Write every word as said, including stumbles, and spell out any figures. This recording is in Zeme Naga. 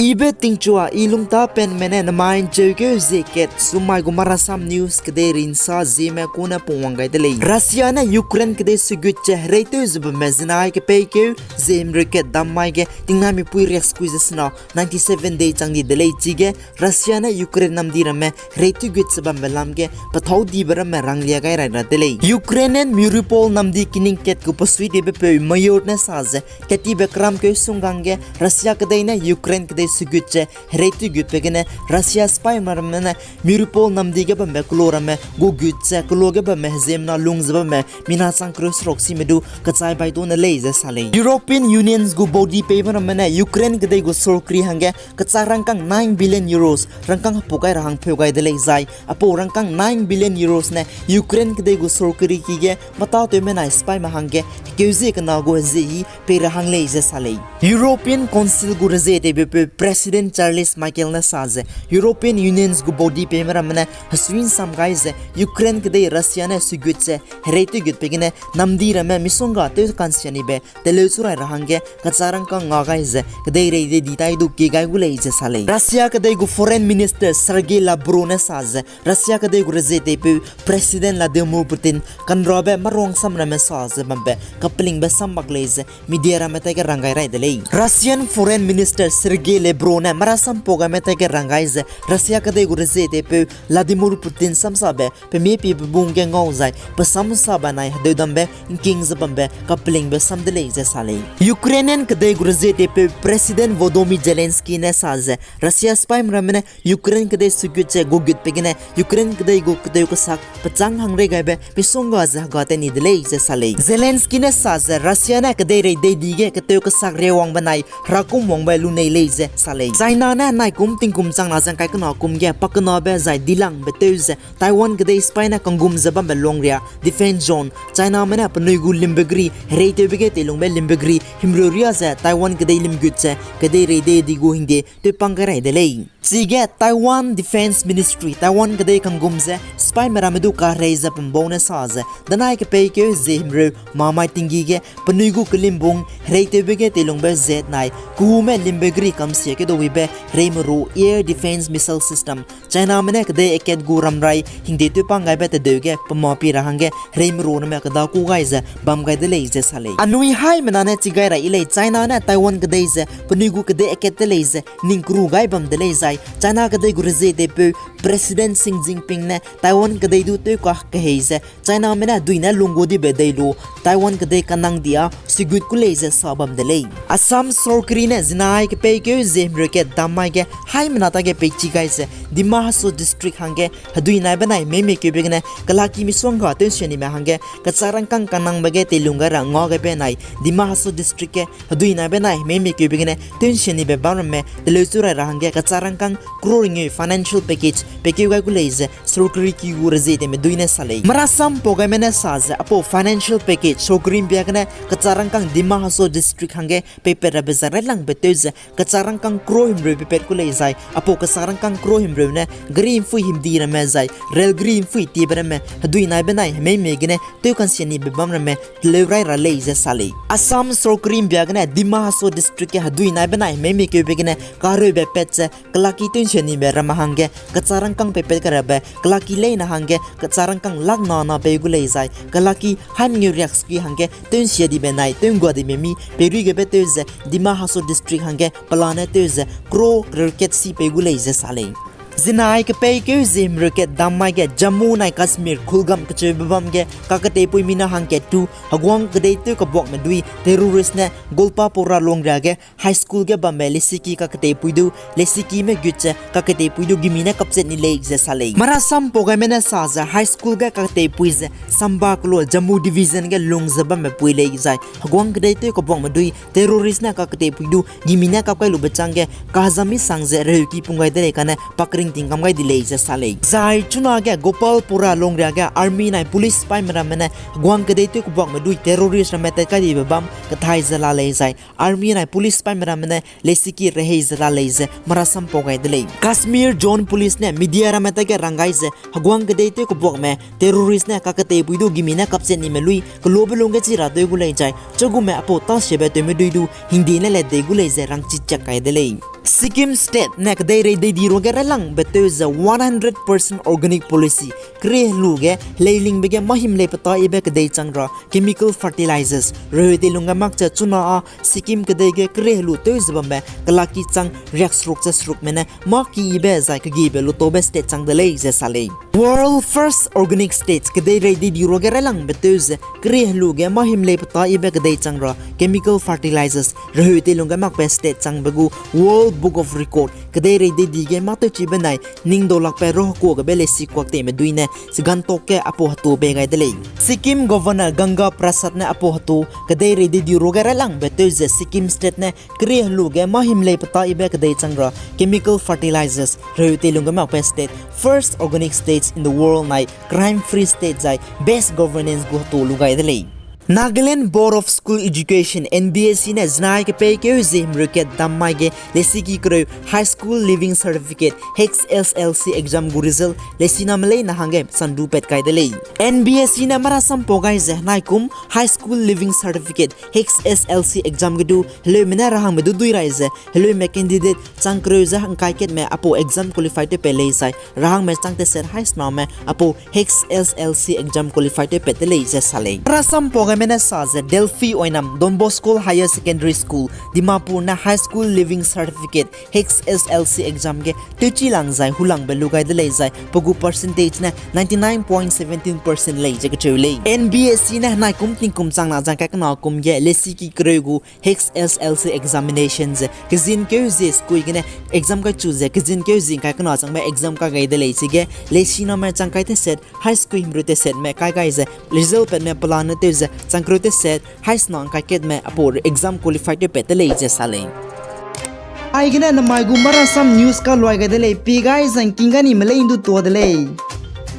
Ibe tingchua i lungtapenme ne nemai ’ncheukeu zie kat sumai gu Marasam News kedei rinsa zieme kune pungwang gai de lei. Russia ne Ukraine kedei sugut ze hereitew ze bamme zinai kepeikeu zie himreu kat dam mai ge tingnai mipui riaksekui ze sena ninety-seven day chang di de lei chige Russia ne Ukraine namdi ramme hereitewgut ze bambe lam ge pethâu dibe ramme ranglia gai rai ra de lei. Ukrainian Mariupol namdi kining kat gu pesui dibe peu mayor ne sa ze, ketibe keramkeu sunggang ge Russia kedei ne Ukraine kedei sugut ze hereitewgutbe gene Russia sipaime ramme ne Mariupol namdi ge bambe kelo ramme gu gut ze kelo ge bamme heziemna lung ze bamme mina chang kereu seruk sime du kechai bai du ne lei ze sa lei. European Unions gu body peibe ramme ne Ukraine kedei gu sorkari hangge kechak rangkâng nine billion euros rangkâng hepuk gai ra hang pheu gai de lei zai, apau rangkâng nine billion euros ne Ukraine kedei gu sorkari ki ge mâtatewme nai sipaime hangge hekeuzie kena gu hezie hi pei ra hang lei ze sa lei. European Council gu rezie teibepeu President Charles Michel ne sa ze, European Unions gu body peime ramme ne hesui ’nsam gai ze Ukraine kedei Russia ne sugut ze hereitewgutbe gene namdi ramme misongga tew kansianibe teleu chu rai ra hangge kechak rangkâng nga gai ze kedeirei dei di tai du kie gai gu lei ze sa lei. Russia kedei gu Foreign Minister Sergey Lavrov ne sa ze, Russia kedei gu rezie teipeu President Vladimir Putin kanrabe maruangsam ramme sa ze bambe kapelingbe sam mak lei ze media ramme taige rang gai rai de lei. Russian Foreign Minister Sergey Lavrov ne marasam pau gaime taige rang gai ze Russia kedei gu rezie teipeu Vladimir Putin samsabe pe mie piebe bung ge ngau zai pe samsabe nai hedeudambe ’ngking ze bambe kapelingbe sam de lei ze sa lei. Ukrainian kedei gu rezie teipeu President Volodymyr Zelensky ne sa ze, Russia sipaime ramme ne Ukraine kedei sugut ze gugutbe gene Ukraine kedei gu ketew kesak pechâng hangrei gaibe misongga ze hega teni de lei ze sa lei. Zelensky ne sa ze Russia ne kedeirei dei di ge ketew kesak riewangbe nai herakum wangbe lunei lei ze sa lei. China ne naikum tingkum changna ze ’ngkai kena kum ge pakenabe zai dilangbe tew ze Taiwan kedei sipai ne kanggum ze bambe luangria defense zone Chiname ne penui gu limbe geri hereitewbe ge teilungbe limbe geri himreu ria ze Taiwan kedei limgut ze kedeirei dei di gu hingde tewpang gai rai de lei. Chige Taiwan Defense Ministry, Taiwan kedei kanggum ze sipaime ramme du kaherei ze pembau ne sa ze, danai kepeikeu zie himreu mamai tinggi ge penui gu kelimbung hereitewbe ge teilungbe zet nai kehume limbe geri kamsia kedawibe hereimeru air defense missile system Chiname ne kedei akat gu ramrai hingde tewpang gaibe tedeu ge pema pi ra hangge hereimeru ramme keda ku gai ze bam gai de lei ze sa lei. Anui haimena ne chi gai ra yi lei, China ne Taiwan kedei ze penui gu kedei akat de lei ze ning keru gai bam de lei zai, China kedei gu rezie teipeu President Xi Jinping ne Taiwan kedei du tewka kehei ze Chiname ne dui ne lunggu dibe dei lu Taiwan kedei kanang di â sigut ku lei ze sa bam de lei. Assam sorkari ne zinai kepeikeu zie himreu kat dam mai ge haimena taige peichi gai ze Dima Hasao District hangge hedui nai benai meimei keube gene kelaki misongga tewnsianime hangge kechak rangkâng kanangbe ge teilung gai ra ngau gaibe nai Dima Hasao District ge hedui nai benai meimei keube gene tewnsianibe bam ramme teleu chu rai ra hangge kechak rangkâng crore ringeu financial package pekeu gai gu lei ze sorkari ki gu rezie teime dui ne sa lei. Marasam pau gaime ne sa ze apau financial package sorkari ’mbia gene kechak rangkâng Dima Hasao District hangge peipat rabe zai railangbe tew ze kechak rangkâng crore himreu peipat ku lei zai, apau kechak rangkâng crore himreu ne gari ’mphui himdi ramme zai rail gari ’mphui tiebe ramme hedui nai benai hemeimei gene tew kansianibe bam ramme teleu rai ra lei ze sa lei. Assam sorkari ’mbia gene Dima Hasao District ge hedui nai benai hemeimei keube gene kareube pat ze kelaki tewnsianibe ramme hangge kechak rangkâng peipat karabe kelaki leine hangge kechak rangkâng lakh nana pei gu lei zai, kelaki haimengeu riaksekui hangge tewnsia dibe nai tewnggua dibe mi peirui gebe tew ze Dima Hasao District hangge pelane tew ze crore kereu kat si pei gu lei ze sa lei. Zinai kepeikeu zie himreu kat dam mai ge Jammu nai Kashmir Kulgam kecheube bam ge kaketeipuimi ne hangkat tu heguang kedei tew kebuakme dui terrorist ne Golpapura luangria ge high school ge bambe lesiki kaketeipui du, lesikime gut ze kaketeipui du gimi ne kapchat ni lei ze sa lei. Marasam pau gaime ne sa ze high school ge kaketeipui ze Samba kelo Jammu Division ge lung ze bambe pui lei zai heguang kedei tew kebuakme dui terrorist ne kaketeipui du gimi ne kap kai lube chang ge kahezam misang ze reheuki pung gai de lei kane pakring tingkam gai di lei ze sa lei. Zai chunage Gopalpura luangria ge army nai police sipaime ramme ne heguang kedei tew kebuakme dui terrorist ramme tat kai dibe bam kethai ze la lei zai army nai police sipaime ramme ne lesiki rehei ze la lei ze marasam pau gai de lei. Kashmir Zone Police ne media ramme taige rang gai ze heguang kedei tew kebuakme terrorist ne kaketeipui du gimi ne kapchat nime lui kelobe lung ge chi ra deu gu lei zai, chagume apau tâsiabe tewme dui du hingdi ne le dei gu lei ze rangchi chak kai de lei. Sikkim State ne kedeirei deidi ruage railangbe tew ze one hundred percent organic policy, kerie helu ge leilingbe ge mâ himlei petâ yibe kedei chang ra chemical fertilizers reheu teilung ge mak ze chuna â Sikkim kedei ge kerie helu tew ze bambe kelaki chang riakseruk ze serukme ne mâ ki yibe zai kegibe lutaube state chang de lei ze sa lei. World First Organic States kedeirei deidi ruage railangbe tew ze kerie helu ge mâ himlei petâ yibe kedei chang ra chemical fertilizers reheu teilung ge makbe state changbe gu World Book of Record kedeirei deidi ge mâ tewchibe nai ningdaulakbe rohekua gebe leisi kuak teime dui ne Gangtok ge apau hetu bei gai de lei. Sikkim Governor Ganga Prasad ne apau hetu kedeirei deidi ruage railangbe tew ze Sikkim State ne kerie helu ge mâ himlei petâ yibe kedei chang ra chemical fertilizers reheu teilung ge makbe state, first organic states in the world nai crime free state zai best governance gu hetu lu gai de lei. Nagaland Board of School Education, N B S E ne zinai kepeikeu zie himreu kat dam mai ge lesiki kereu High School Leaving Certificate, H S L C exam gu result lesiname leine hangge sandu pat kai de lei. N B S E ne marasampau gai ze henaikum High School Leaving Certificate, H S L C exam ge du heleume ne rahangme du dui rai ze heleume candidate chang kereu ze ngkai katme apau exam qualify tewpat lei zai rahangme chang teset haisname apau H S L C exam qualify tewpat de lei ze sa lei. Marasampau gaime ne sa ze Delphi Oinam Don Bosco Higher Secondary School, Dimapur ne High School Leaving Certificate, H S L C exam ge tewchi lang zai hulangbe lu gai de lei zai pe gu percentage ne ninety nine point seventeen percent lei ze kacheu lei. N B S E ne henaikum tingkum chang na zang kai kena kum ge lesiki kereu gu H S L C examination ze kezinkeu zie school gene exam kaichu ze kezinkeu zie ngkai kena changbe exam kai gai de lei chige lesiname chang kai teset high school himreu tesetme kai gai ze result patme pelane tew ze chang kereu teset haisna ngkai katme apau exam qualify tewpat de lei ze sa lei. Aigene namai gu marasam news kaluai gai de lei, pi gai zangking ga nime lei ndu tua de lei.